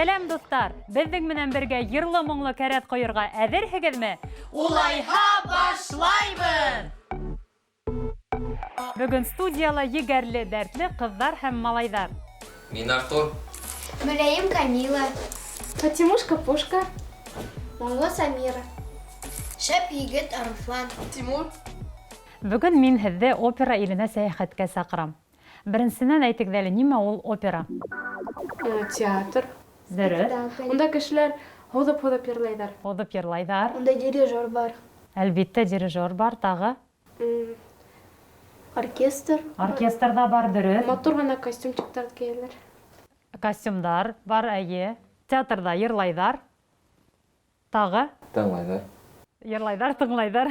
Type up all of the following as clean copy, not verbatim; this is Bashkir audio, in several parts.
Сәләм, дуҫтар! Беҙҙең менән бергә йырлы-моңло кәрәҙ ҡойорға әҙерһегеҙме? Улайһа, башлайбыҙ! Бөгөн студияла егәрле, дәртле ҡыҙҙар һәм малайҙар. Мин Артур. Мөләйем Камила. Фатимушка Пушка. Моңло Самира. Шәп егет Арыҫлан. Тимур. Бөгөн мин һеҙҙе опера иленә сәйәхәткә саҡырам. Беренсенән, әйтегеҙ әле, нимә ул опера? Театр. Дөрөҫ. Унда кешеләр һуҙып-һуҙып йырлайҙар. Һуҙып йырлайҙар. Унда дирижер бар. Әлбиттә, дирижер бар. Тағы? Оркестр. Оркестр ҙа бар, дөрөҫ. Матур ғына костюмчиктар кейәләр. Костюмдар бар, әйе. Театрҙа йырлайҙар. Тағы? Тыңлайҙар. Йырлайҙар, тыңлайҙар.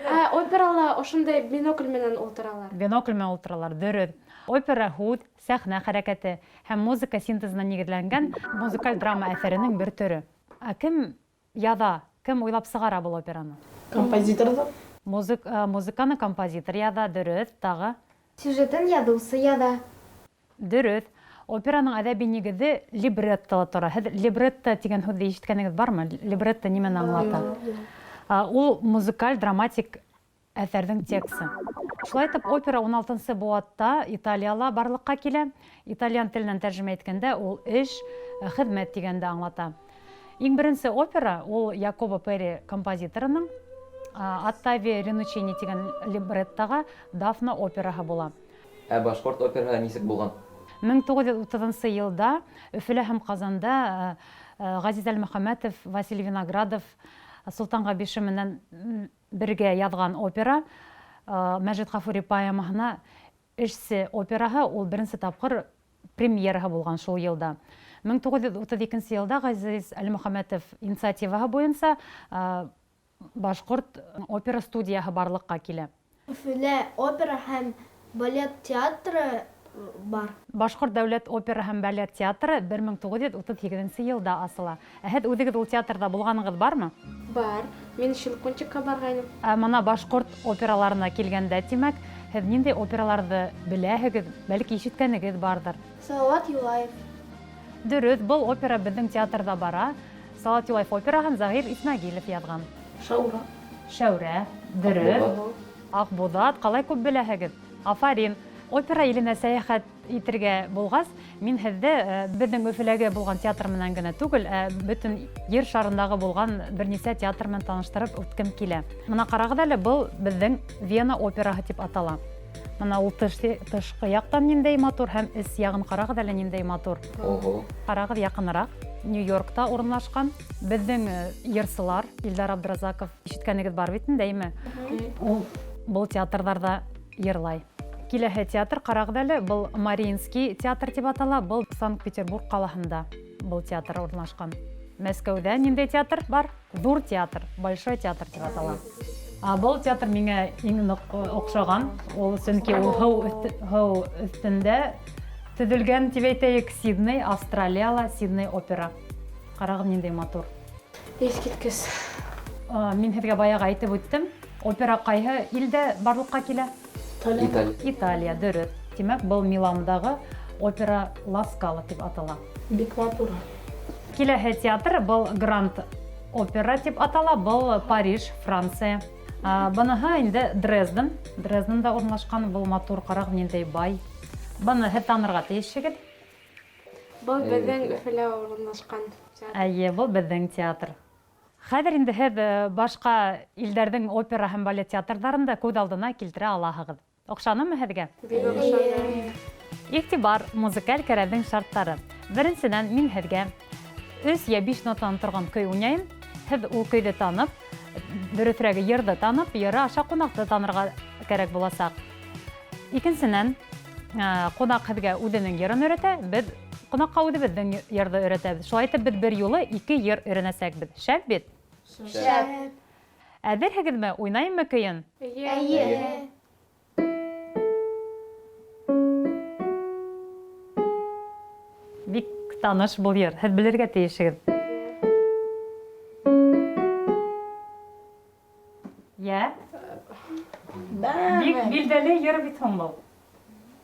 Ә операла ошондай бинокль менән ултыралар. Бинокль менән ултыралар, дөрөҫ. Опера һүҙ, сәхнә хәрәкәте һәм музыка синтезына нигеҙләнгән музыкаль драма әҫәренең бер төрө. Ә кем яҙа, кем уйлап сығара был операны? Композиторҙар. Музыканы композитор яҙа, дөрөҫ, тағы? Сюжетын яҙыусы яҙа. Дөрөҫ. Операның әҙәби нигеҙе либреттола тора. Һеҙ либретто тигән һүҙҙе ишеткәнегеҙ бармы? Либретто нимәне аңлата? Ул музыкаль драматик әҫәрҙең тексы. Шулай итеп, опера ун алтынсы быуатта Италияла барлыҡҡа килә. Итальян теленән тәржемә иткәндә ул эш, хеҙмәт тигәнде аңлата. Иң беренсе опера ул Якобо Перри композиторының Оттавио Ринучини тигән либреттоға Дафна операһы була. Ә башҡорт операһы нисек булған? Мең туғыҙ йөҙ утыҙынсы йылда Өфөлә һәм Ҡазанда Ғәзиз Әлмөхәмәтов, Василий Виноградов, Солтан Ғәбишев менән бергә яҙған опера Мәжит Ғафури поэмаһына Эшсе операһы ул беренсе тапҡыр премьераһы булған шул йылда. Мең туғыҙ йөҙ утыҙ икенсе йылда Ғәзиз Әлмөхәмәтов инициативаһы буйынса башҡорт опера студияһы барлыҡҡа килә. Өфөлә опера һәм балет театры бар. Башҡорт дәүләт опера һәм балет театры бер мең туғыҙ йөҙ утыҙ һигеҙенсе йылда асыла. Ә һеҙ үҙегеҙ ул театрҙа булғанығыҙ бармы? Бар. Мин Щелкунчикка барғайным. Ә мына башҡорт операларына килгәндә, тимәк, һеҙ ниндәй операларҙы беләһегеҙ, бәлки ишеткәнегеҙ барҙыр? Салауат Юлаев. Дөрөҫ, был опера беҙҙең театрҙа бара. Салауат Юлаев операһын Заһир Исмәғилев яҙған. Шәүрә. Шәүрә, дөрөҫ. Аҡбуҙат. Аҡбуҙат, ҡалай күп беләһегеҙ. Афарин. Опера иленә сәйәхәт итергә булғас, мин һеҙҙе беҙҙең Өфөләге булған театр менән генә түгел, ә бөтөн ер шарындағы булған бер нисә театр менән таныштырып үткем килә. Мына ҡарағыҙ әле, был беҙҙең Вена операһы тип атала. Мына ул тышҡы яҡтан ниндәй матур һәм эс яғын ҡарағыҙ әле ниндәй матур. Ҡарағыҙ яҡыныраҡ. Нью-Йоркта урынлашҡан беҙҙең йырсылар Илдар Абдразаков, ишеткәнегеҙ бар бит инде, әйме? Ул был театрҙарҙа йырлай. Киләһе театр ҡарағыҙ әле, был Мариинский театр тип атала, был Санкт-Петербург ҡалаһында был театр урынлашҡан. Мәскәүҙә ниндәй театр бар? Ҙур театр, Большой театр тип атала. Ә был театр миңә иң ныҡ оҡшаған, ул сөнки ул һыу өҫтөндә төҙөлгән тип әйтәйек, Сидней, Австралияла Сидней опера. Ҡарағыҙ ниндәй матур. Иҫ киткес. Мин һеҙгә баяғы әйтеп үттем, опера ҡайһы илдә барлыҡҡа килә? Италия. Италия. Италия, дөрөҫ. Тимәк, был Миландағы опера Ла Скала тип атала. Бик матур. Киләһе театр был Гранд Опера тип атала, был Париж, Франция. Быныһы инде Дрезден. Дрезденда урынлашҡан был матур, ҡарағыҙ ниндәй бай. Быны һеҙ танырға тейешһегеҙ. Был Әйе, беҙҙең әйе. Өфөлә урынлашҡан театр. Әйе, был беҙҙең театр. Хәҙер инде һеҙ башҡа илдәрҙең опера һәм балет театрҙарын да күҙ алдына килтерә алаһығыҙ. Оҡшанымы һеҙгә? Бик оҡшаны. Иғтибар, музыкаль кәрәҙҙең шарттары. Беренсенән, мин һеҙгә өс йә биш нотанан торған көй уйнайым. Һеҙ ул көйҙө танып, дөрөҫөрәге йырҙы танып, йыры аша ҡунаҡты танырға кәрәк буласаҡ. Икенсенән, ҡунаҡ һеҙгә үҙенең йырын өйрәтә, беҙ ҡунаҡҡа үҙебеҙҙең йырҙы өйрәтәбеҙ. Шулай итеп, беҙ бер юлы ике йыр өйрәнәсәкбеҙ. Шәп бит? Шәп. Әҙерһегеҙме? Уйнайыммы көйөн? Эйе. Эйе. Бик таныш был йыр. Һеҙ белергә тейешһегеҙ. Йә? Бә. Бик билдәле йыр бит һуң был.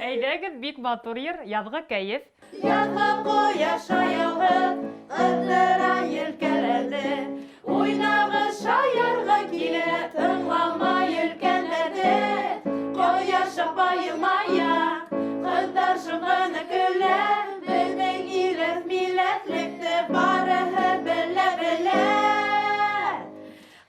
Әйҙәгеҙ, бик матур йыр, Яҙғы кәйеф. Яҙғы ҡояш аяуһыҙ ҡыҙҙыра елкәләрҙе. Уйнағы шаярғы килә, тыңламай өлкәндәрҙе. Ҡояш апай йылмая, ҡыҙҙар шым ғына көлә. Беҙҙең иләҫ милләтлекте барыһы белә-белә.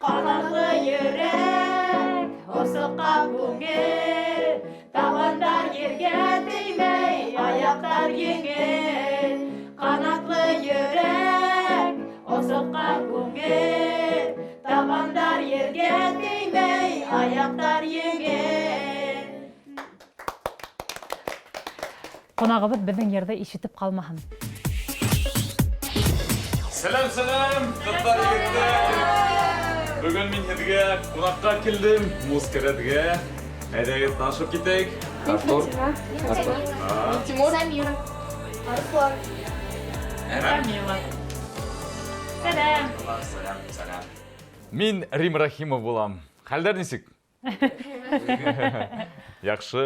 Ҡанатлы йөрәк, осоҡҡа күңел, табандар ергә теймәй, аяҡтар еңел. Ҡанатлы йөрәк, осоҡҡа күңел, табандар ергә теймәй, аяҡтар еңел. Ҡунағыбыҙ беҙҙең йырҙы ишетеп ҡалмаһын. Сәләм, сәләм, ҡыҙҙар, егеттәр. Бөгөн мин һеҙгә ҡунаҡҡа килдем, Мускәрәтгә. Әйҙәгеҙ, танышып китәйек. Артур. Артур. Тимур. Самира. Арслан. Камила. Сәләм. Сәләм, сәләм. Мин Рим Рахимов булам. Хәлдәр нисек? Яҡшы,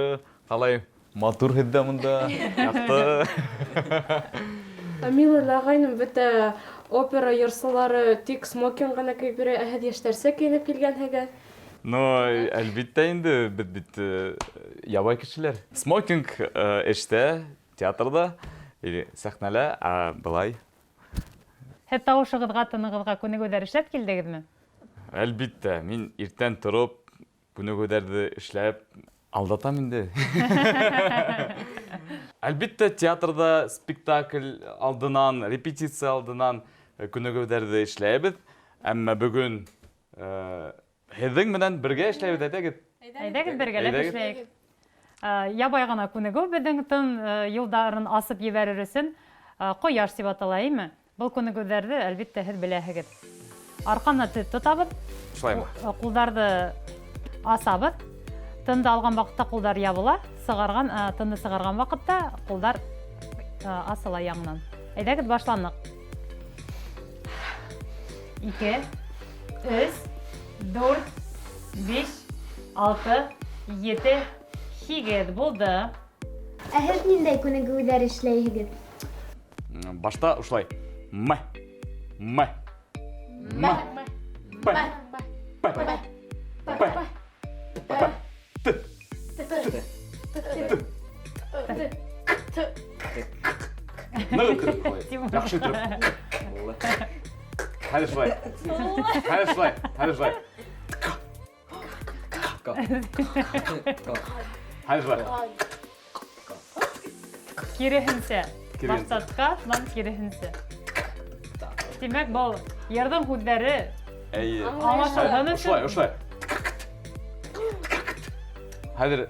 ҡалай матур һеҙҙә мында, яҡты. Камила ағайным, бөтә опера йырсылары тик смокинг ғына кейеп йөрөй, ә һеҙ йәштәрсә кейенеп килгәнһегеҙ. Ну, әлбиттә инде, беҙ бит ябай кешеләр. Смокинг эштә, театрҙа, или сәхнәлә, ә былай. Һеҙ тауышығыҙға, тынығыҙға күнегеүҙәр эшләп килдегеҙме? Әлбиттә, мин иртән тороп, күнегеүҙәрҙе эшләп, алдатам инде. Әлбиттә, театрҙа спектакль алдынан, репетиция алдынан күнегеүҙәрҙе эшләйбеҙ. Әммә бөгөн һеҙҙең менән бергә эшләйбеҙ, әйҙәгеҙ. Әйҙәгеҙ, бергәләп Әйҙәгеҙ. эшләйек. Ябай ғына күнегеү беҙҙең тын юлдарын асып ебәрер өсөн ҡояш тип атала, әйме? Был күнегеүҙәрҙе, әлбиттә, һеҙ беләһегеҙ. Арҡаны төҙ тотабыҙ. Шулаймы? Ҡулдарҙы асабыҙ. Тынды алған ваҡытта ҡулдар ябыла, тынды сығарған ваҡытта ҡулдар асыла яңынан. Әйҙәгеҙ, башланыҡ. 2, өс, дүрт, биш, алты, ете, һигеҙ. Булды. Ә һеҙ ниндәй күнегеүҙәр эшләйһегеҙ? Башта ошолай. М, М, М, П, П, П, П, Т, Т, Т, Т, К. Ныҡ итеп ҡуй. Яҡшы итеп. Хәҙер шулай. Хәҙер шулай. Хәҙер шулай. Хәҙер шулай. Киреһенсә. Киреһенсә. Башта тка, шунан киреһенсә. Тимәк, был йырҙың һүҙҙәре Әйе. аңлашылһын өсөн. Ошолай, ошолай. Хәҙер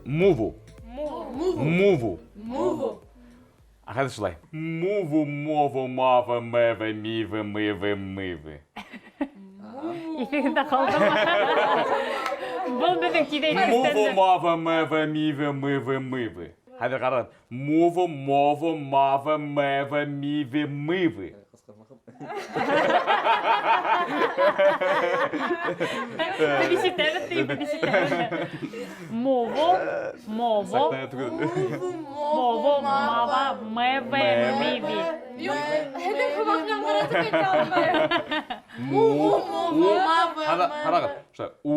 муву. Муву. Муву. А хәҙер шулай. Муву, мову, мава, меве, миве, мыве, мыве. Иҫегеҙҙә ҡалдымы? Был беҙҙең тиҙәй Муву, өҫтәлде. мава, меве, миве, мыве, мыве. Хәҙер ҡарағыҙ. Муву, мову, мава, меве, миве, мыве. Беҙ ишетәбеҙ, тип, беҙ ишетәбеҙ. Мову, мову. Сәхнәгә түгел. Мову, мава, меве, миви. Юҡ, һеҙҙең һымаҡ яңғыратып әйтә алмайым. Муву, мову, мава, Ҡара, меве. ҡарағыҙ. Шулай. У,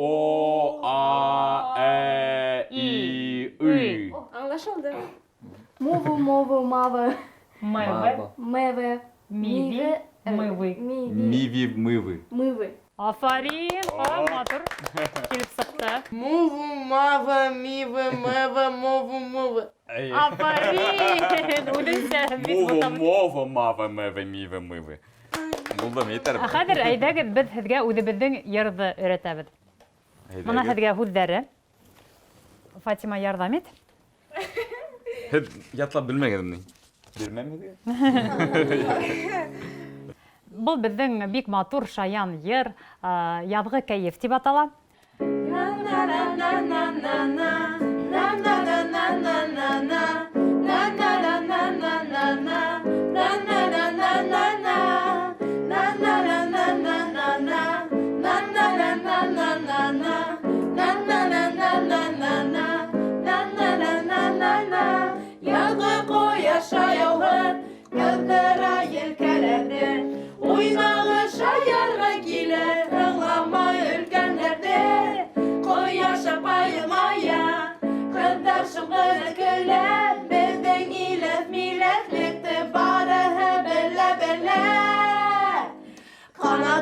О, А, Э, И, Ы. Аңлашылды. Мову, мову, мава. Меве. Меве. Миви, мывы. Миви. Миви, мывы. Мывы. Афарин, ха, матур. Килеп сыҡты. Муву, мава, миве, меве, мову, мувы. Әйе. Афарин! Үҙенсә бик Муву, матур. мову, мава, меве, миве, мывы. Булдым, етәр. Ә хәҙер әйҙәгеҙ, беҙ һеҙгә үҙебеҙҙең йырҙы өйрәтәбеҙ. Әйҙәгеҙ. Бына һеҙгә һүҙҙәре. Фатима, ярҙам ит. Һеҙ ятлап белмәгеҙме ни? Бирмәм һеҙгә. Был беҙҙең бик матур шаян йыр, яҙғы кәйеф тип атала.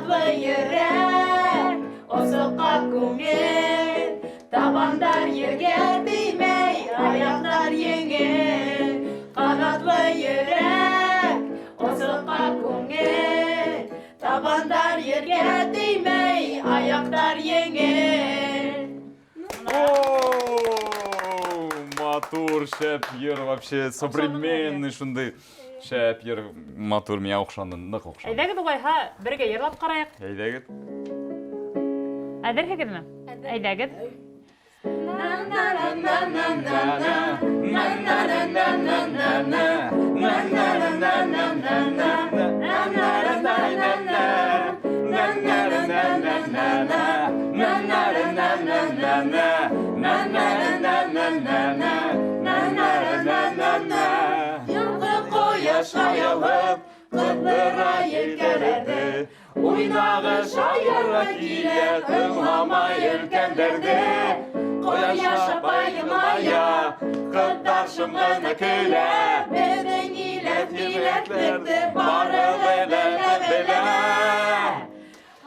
Ҡанатлы йөрәк, осоҡҡа күңел, Табандар ергә теймәй, аяҡтар еңел. Ҡанатлы йөрәк, осоҡҡа күңел, Табандар ергә теймәй, аяҡтар еңел. О, матур, шәп йыр, вообще современный шундай шәп йыр, матур, миңә оҡшаны, ныҡ оҡшаны. Әйҙәгеҙ улайһа, бергә йырлап ҡарайыҡ. Әйҙәгеҙ. Әҙерһегеҙме? Әйҙәгеҙ. Йылғы ҡояш аялып, ҡыҙҙыра елкәләрҙе. Уйнағы шаярға килә, тыңламай өлкәндәрҙе. Ҡояш апай йылмая, Ҡыҙҙар шым ғына көлә. Беҙҙең иләҫ-иләҫлекте барыбыҙ белә.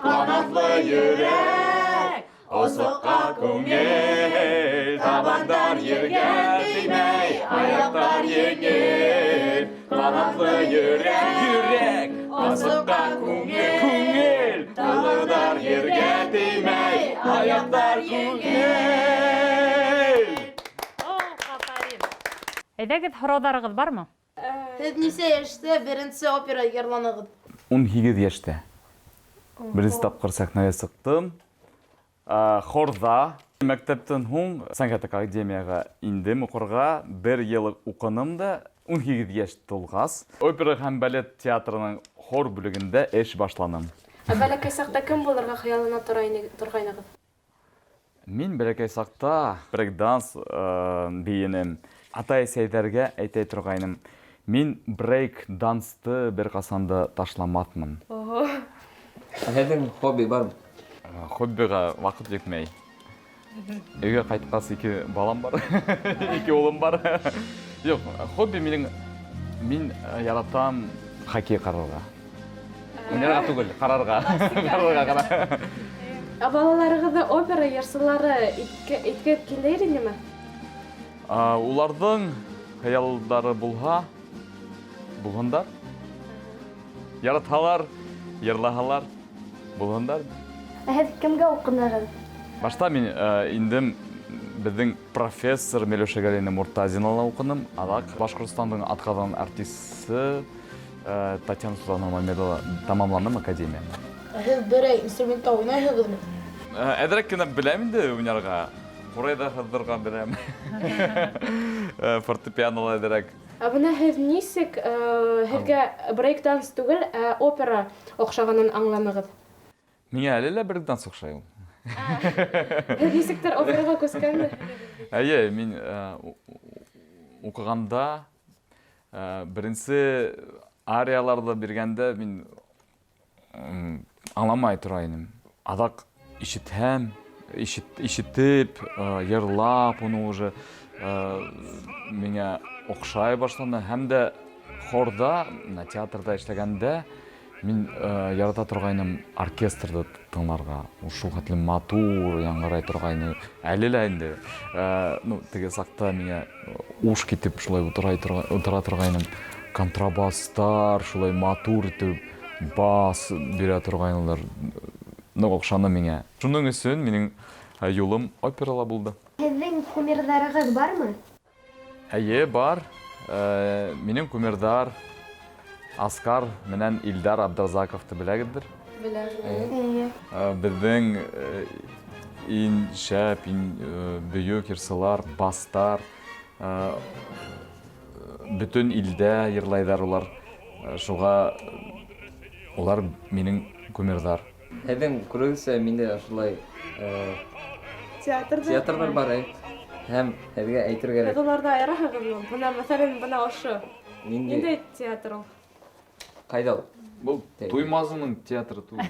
Ҡанатлы йөрәк, осоҡҡа күңел, Табандар ергә теймәй, аяҡтар еңел. Ҡанатлы йөрәк, йөрәк, осоҡҡа күңел, күңел, Табандар ергә теймәй, аяҡтар күңел. О, афарин. Әйҙәгеҙ, һорауҙарығыҙ бармы? Һеҙ нисә йәштә беренсе опера йырланығыҙ? 18 йәштә. Беренсе тапҡыр сәхнәгә сыҡтым. Хорҙа. Мәктәптән һуң сәнғәт академияға индем уҡырға. Бер йыл уҡыным да, 18 йәш тулғас, опера һәм балет театрының хор бүлегендә эш башланым. Ә бәләкәй саҡта кем булырға хыяллана торғайнығыҙ? Мин бәләкәй саҡта брейк-данс бейенем. Атай-әсәйҙәргә әйтә торғайным. Мин брейк-дансты бер ҡасан да ташламаҫмын. Ого. Ә һеҙҙең хобби бармы? Хоббиға ваҡыт етмәй. Өйгә ҡайтҡас ике балам бар, ике улым бар. Юҡ, хобби минең, мин яратам хоккей ҡарарға. Уйнарға түгел, ҡарарға. Ҡарарға ғына. Ә балаларығыҙҙы опера йырсылары иткә килер инеме? Уларҙың хыялдары булһа, булһындар. Яратһалар, йырлаһалар, булһындар. Ә һеҙ кемгә уҡынығыҙ? Башта мин индем беҙҙең профессор Миләүшә Галина Муртазинала уҡыным. Аҙаҡ Башҡортостандың атҡаҙанған артисы Татьяна Султанова Мамедова тамамланым академияны. Ә һеҙ берәй инструментта уйнайһығыҙмы? Әҙерәк кенә беләм инде уйнарға. Ҡурайҙа һыҙҙырға беләм. Фортепианола әҙерәк. Ә бына һеҙ нисек һеҙгә брейк-данс түгел, ә опера оҡшағанын аңланығыҙ? Миңә әле лә брейк-данс оҡшай ул. Һеҙ нисектер операға күскәнме? Әйе, мин уҡығанда беренсе арияларҙы биргәндә мин аңламай тора инем. Аҙаҡ ишетһәм, ишетеп, йырлап, уны уже миңә оҡшай башланы. Һәм дә хорҙа, мына театрҙа эшләгәндә мин ярата торғайным оркестрҙы тыңларға. Ул шул хәтлем матур яңғырай торғайны. Әле лә инде теге саҡта миңә уш китеп шулай утыра торғайным. Контрабастар шулай матур итеп бас бирә торғайнылар. Ныҡ оҡшаны миңә. Шуның өсөн минең юлым операла булды. Һеҙҙең кумирҙарығыҙ бармы? Эйе, бар. Минең кумирҙар Аскар менән Илдар Абдразаковты беләгеҙҙер? Беләм. Эйе. Беҙҙең иң шәп, иң бөйөк йырсылар, бастар, бөтөн илдә йырлайҙар улар. Шуға улар минең кумирҙар. Һеҙҙең күреүсә миндә ошолай Театрҙа? Театрҙар бар, әй. Һәм һеҙгә әйтергә кәрәк. Һеҙ уларҙы айыраһығыҙмы? Бына, мәҫәлән, бына ошо. Ниндәй? Ниндәй театр ул? Ҡайҙа ул? Был Тей. Туймазының театры түгел.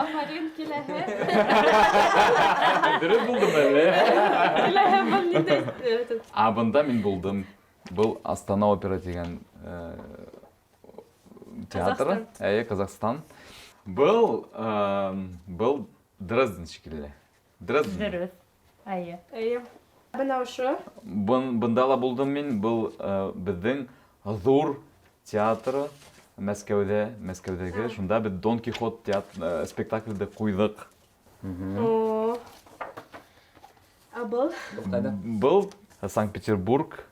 Афарин, киләһе. Дөрөҫ булдым әле. Киләһе был ниндәй театр? А бында мин булдым. Был Астана опера тигән театры. Әйе, Казахстан. Был, был Дрезден шикелле. Дрезден. Дөрөҫ. Әйе. Әйе. Бына ошо. Бында ла булдым мин. Был беҙҙең ҙур театры Мәскәүҙә, Мәскәүҙәге. Шунда беҙ Дон Кихот спектаклде ҡуйҙыҡ. О. Ә был? Был ҡайҙа? Был Санкт-Петербург,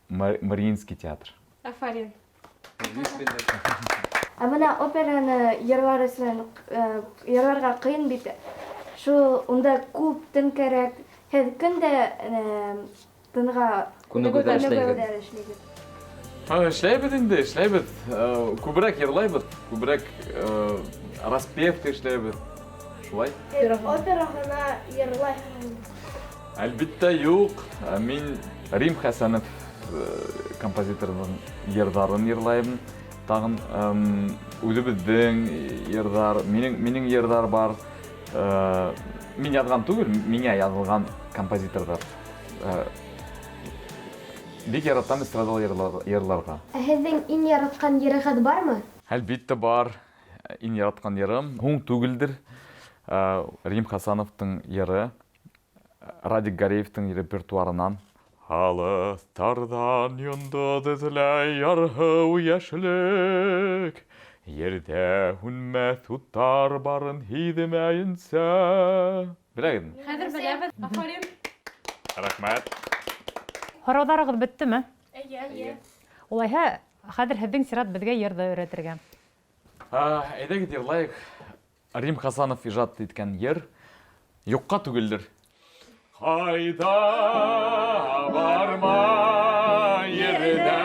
Мариинский театр. Афарин. Ә бына операны йырлар өсөн, йырларға ҡыйын бит. Шул унда күп тын кәрәк. Һеҙ көн дә тынға Күнегеүҙәр эшләйһегеҙ. күнегеүҙәр эшләйһегеҙ. Эшләйбеҙ инде, эшләйбеҙ. Күберәк йырлайбыҙ, күберәк распевка эшләйбеҙ. Шулай? Опера ғына йырлайһығыҙ? Әлбиттә, юҡ. Мин Рим Хәсәнов композиторҙың йырҙарын йырлайым. Тағын үҙебеҙҙең йырҙар, минең йырҙар бар. Мин яҙған түгел, миңә яҙылған композиторҙар. Бик яратам эстрадалы йырларға. Ә һеҙҙең иң яратҡан йырығыҙ бармы? Әлбиттә бар. Иң яратҡан йырым Һуң түгелдер. Рим Хасановтың йыры, Радик Гареевтың репертуарынан. Алыҫтарҙан йондоҙ эҙләй ярһыу йәшлек, Ерҙә һүнмәҫ уттар барын һиҙмәйенсә. Беләгеҙме? Хәҙер беләбеҙ. Афарин. Рәхмәт. Һорауҙарығыҙ бөттөмө? Эйе. Эйе. Улайһа, хәҙер һеҙҙең сират беҙгә йырҙы өйрәтергә. Әйҙәгеҙ йырлайыҡ. Рим Хасанов ижад иткән йыр юҡҡа түгелдер. Ҡайҙа барма ерҙә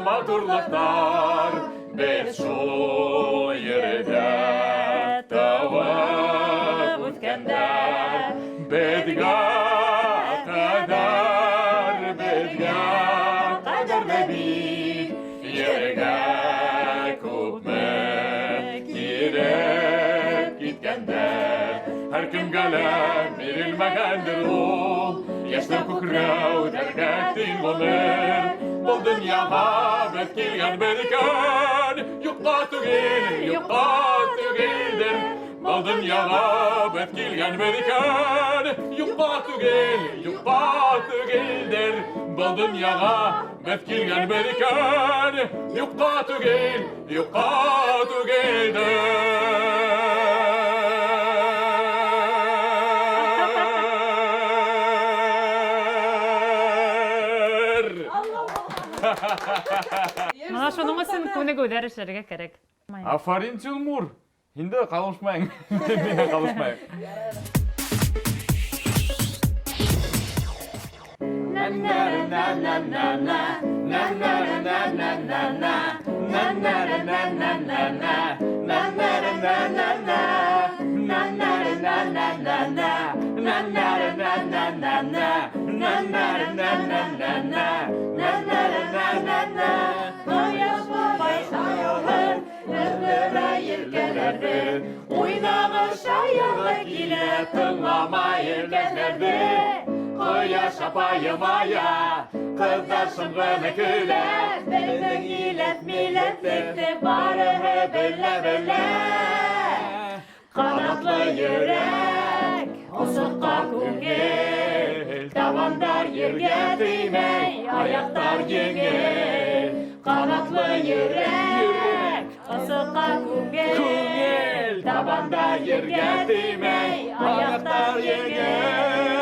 матурлыҡтар, беҙ шул ерҙә тыуып үҫкәндәр. Беҙгә ҡәҙәр, беҙгә ҡәҙерле бит, ергә күпме килеп киткәндәр. Һәр кемгә лә бирелмәгәндер ул, йәшнәү күкрәү дәргә тиң ғүмер. Был донъяға беҙ килгәнбеҙ икән, юҡҡа түгел, юҡҡа түгелдер. Был донъяға беҙ килгәнбеҙ икән, юҡҡа түгел, юҡҡа түгелдер. Был донъяға беҙ килгәнбеҙ икән, юҡҡа түгел, юҡҡа түгелдер. Мына шуның өсөн күнегеүҙәр эшләргә кәрәк. Афарин, Тимур. Инде ҡалышмайың. Мин дә ҡалышмайым. Ҡояш апайым ая, ҡыҙҙар шым ғына көлә. Беҙҙең иләт милләтлекте барыһы белә, белә. Ҡанатлы йөрәк, осоҡҡа күңел, табандар ергә теймәй, аяҡтар еңел. Ҡанатлы йөрәк, осоҡҡа күңел, Күңел, табандар ергә теймәй, аяҡтар еңел.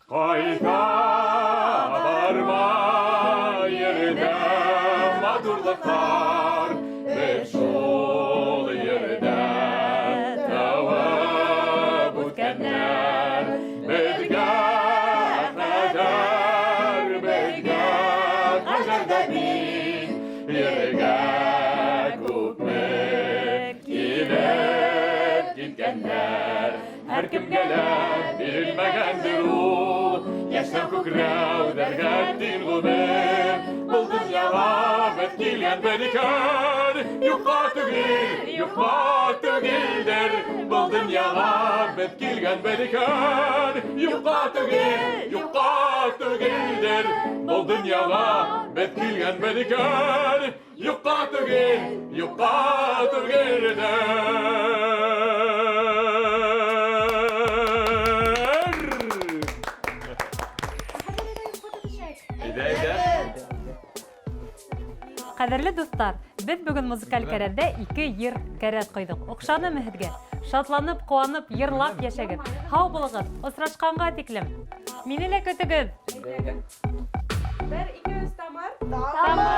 Ҡайҙа барма ерҙә матурлыҡтар, беҙ шул ерҙә тыуып үҫкәндәр. Беҙгә ҡәҙәр, беҙгә ҡәҙәр ҙә бит, ергә күпме килеп киткәндәр. Кемгә лә бирелмәгәндер ул. Яшьнәү күкрәүҙәргә тиң ғүмер. Был донъяға беҙ килгәнбеҙ икән, Юҡҡа түгел, юҡҡа түгелдер. Был донъяға беҙ килгәнбеҙ икән, Юҡҡа түгел, юҡҡа түгелдер. Был донъяға беҙ килгәнбеҙ икән, Юҡҡа түгел, юҡҡа түгелдер. Әйҙә, әйҙә. Ҡәҙерле дуҫтар, беҙ бөгөн музыкаль кәрәҙҙә ике йыр кәрәҙ ҡойҙоҡ. Оҡшанымы һеҙгә? Шатланып, ҡыуанып, йырлап йәшәгеҙ. Һау булығыҙ, осрашҡанға тиклем. Мине лә көтөгөҙ. Бер, ике, өс, тамыр. Тамыр!